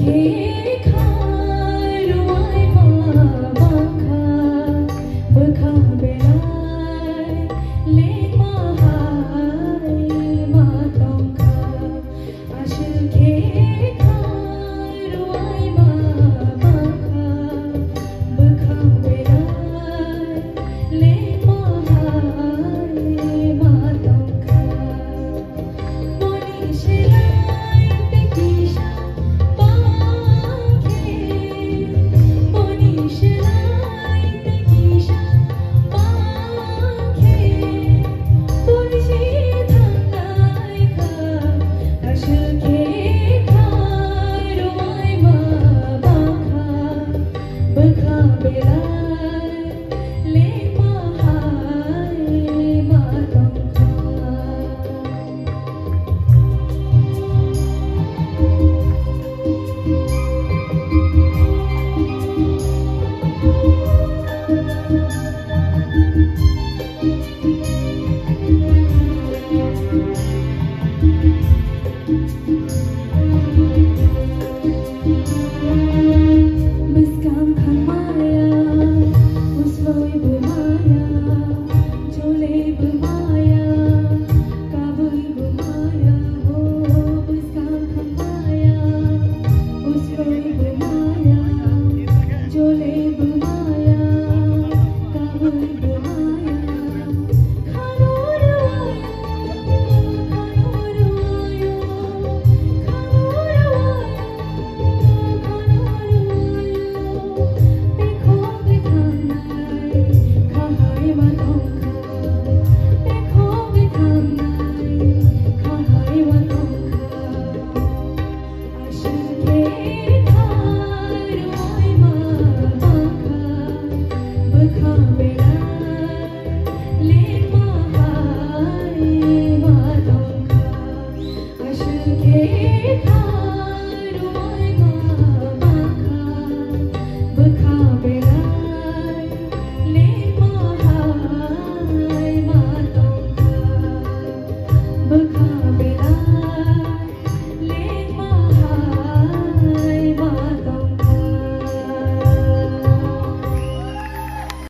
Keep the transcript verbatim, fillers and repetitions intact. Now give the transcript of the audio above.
Kha rwai ma bangkha, bwkha belai lengma hai ma tongkha. Aswk khe kha rwai ma bangkha, bwkha belai lengma hai ma tongkha. Boni selai tei kisa bang khe, boni selai tei kisa bang khe, boni se thangnai kha, aswk khe kha rwai ma bangkha, bwkha belai lengma hai ma tongkha. Bwskang thangmaya, usloi bwmaya, jolei bwmaya, kabui bwmaya, ho bwskang thangmaya, usloi bwmaya, jolei bwmaya, kabui bwmaya. Aswk khe kha rwai ma bangkha, bwkha belai lengma hai ma tongkha. Aswk khe kha rwai ma bangkha, bwkha belai lengma hai ma tongkha. Bwkha